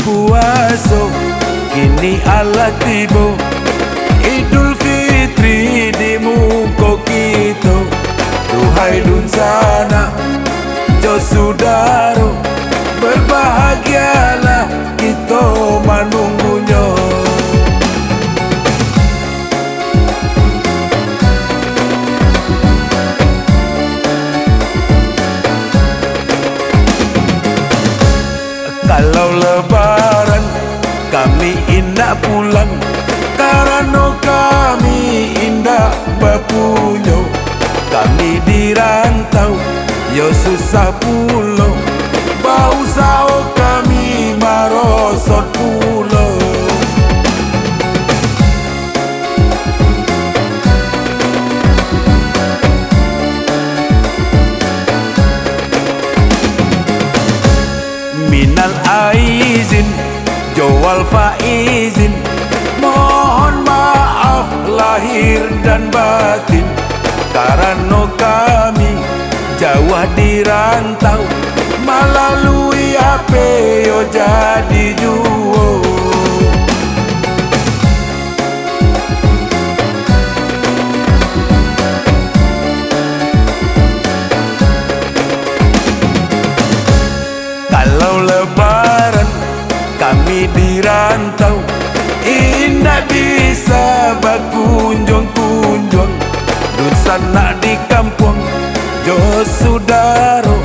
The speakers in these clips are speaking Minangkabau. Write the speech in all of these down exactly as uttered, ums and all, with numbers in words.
Puaso kini alah tibo, Idul Fitri di muko kito. Duhai dunsanak jo sudaro, berbahagialah kito manunggunyo. Kalau Lebaran kami indak pulang, karano kami indak bapunyo. Kami di rantau, yo susah pulo, bausaho kami marosot pulo. Minal aizin jo wal faizin, mohon maaf lahir dan batin, karano kami jauah di rantau, malalui H P yo jadi juo. Kalau Lebaran kami di rantau, indak bisa bakunjuang-kunjuang, dunsanak di kampuang jo sudaro.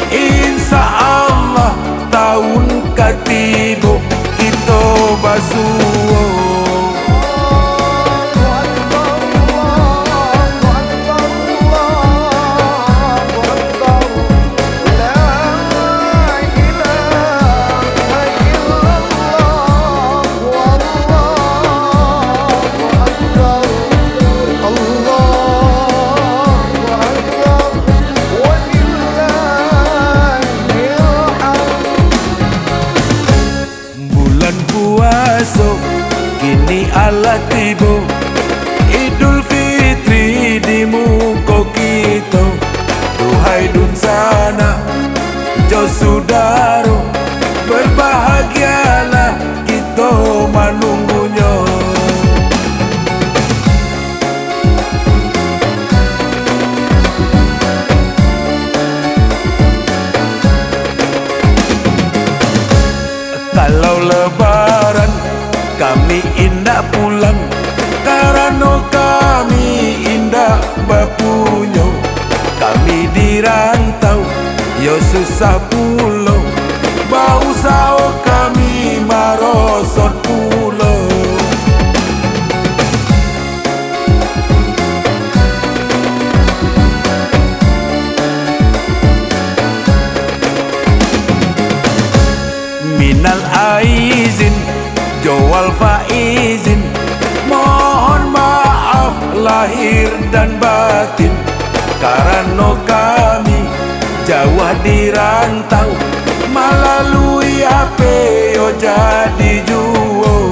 Insya Allah, taun ka tibo kito basuo. Bulan puaso kini alah tibo, Idul Fitri di muko kito. Duhai dunsanak jo sudaro, berbahagialah kito manunggunyo. Kalau Lebaran kami indak pulang, karano kami indak bapunyo. Kami di rantau, yo susah pulo, bausaho kami marosot pulo. Minal aizin jo wal faizin, mohon maaf lahir dan batin, karano kami jauah di rantau, malalui H P yo jadi juo.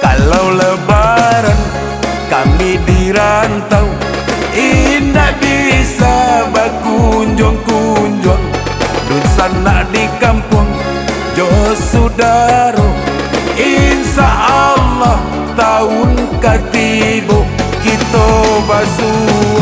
Kalau Lebaran kami di rantau, indak bisa bakunjuang-kunjuang, dunsanak di kampuang jo sudaro. Insya Allah, taun ka tibo kito basuo.